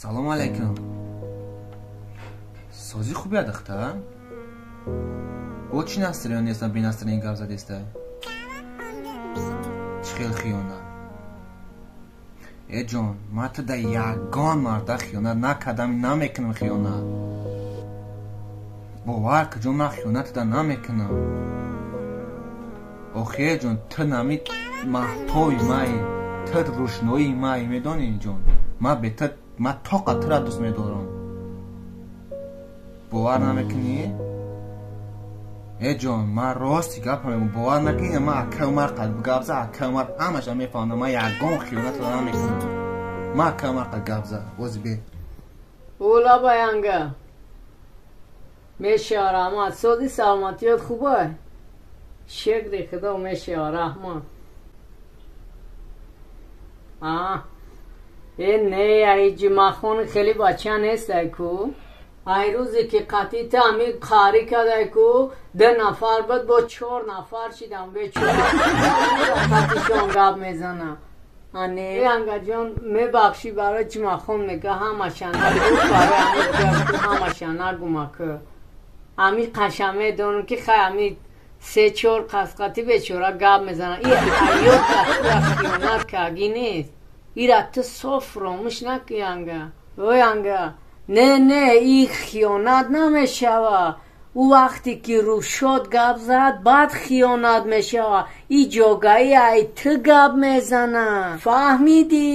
Салом алейкум. Сози хубия, духтар? Бо чӣ настроение нестам, бенастроение гап задеста? Чӣ хел хиёнат? Э ҷон, ман ту да ягон марда хиёнат накардам, намекунам хиёнат. Бовар ки ҷон, ман хиёнат туда намекунам. Охи э ҷон, ту нами маҳтоби маи, ту рӯшноии маи, медонӣ ҷон? Ман бе ту, ман тоқа тура дӯст медорам. Бовар намекунӣ? Э ҷон, ман рости гапа мегӯям, бовар накунӣ, ман акай Умар қад гап за, акай Умар ҳамаша мефаҳмам, ман ягон хиёнат тура намекунам. Ман акай Умар қад гап за, бози бе. Ола баянга. Меша раҳмат. Сози саломатиёт хубай? Шукри худо меша раҳмат. А э не, ай ҷумъахон хеле бача нестай ку. Ай рӯзе ки қатъи та ами қарӣ кадай ку, ду нафар буд, бо чор нафар шидам, бечора қатишон гап мезана. Не, ангаҷон, мебахшӣ, барои ҷумъахон мега ҳамаша нагу, барои ами ҳамаша нагума ку. Ами қаша медонам ки хай ами се чор қасқати бечора гап мезана. И ҳаёт хиёнат кагӣ нест. Ира ту соф ромӯш накӣ анга. Ой анга. Не, не, и хиёнат намешава. Ӯ вақте ки рӯшод гап зад, баъд хиёнат мешава. И ҷогаи ай ту гап мезана. Фаҳмидӣ?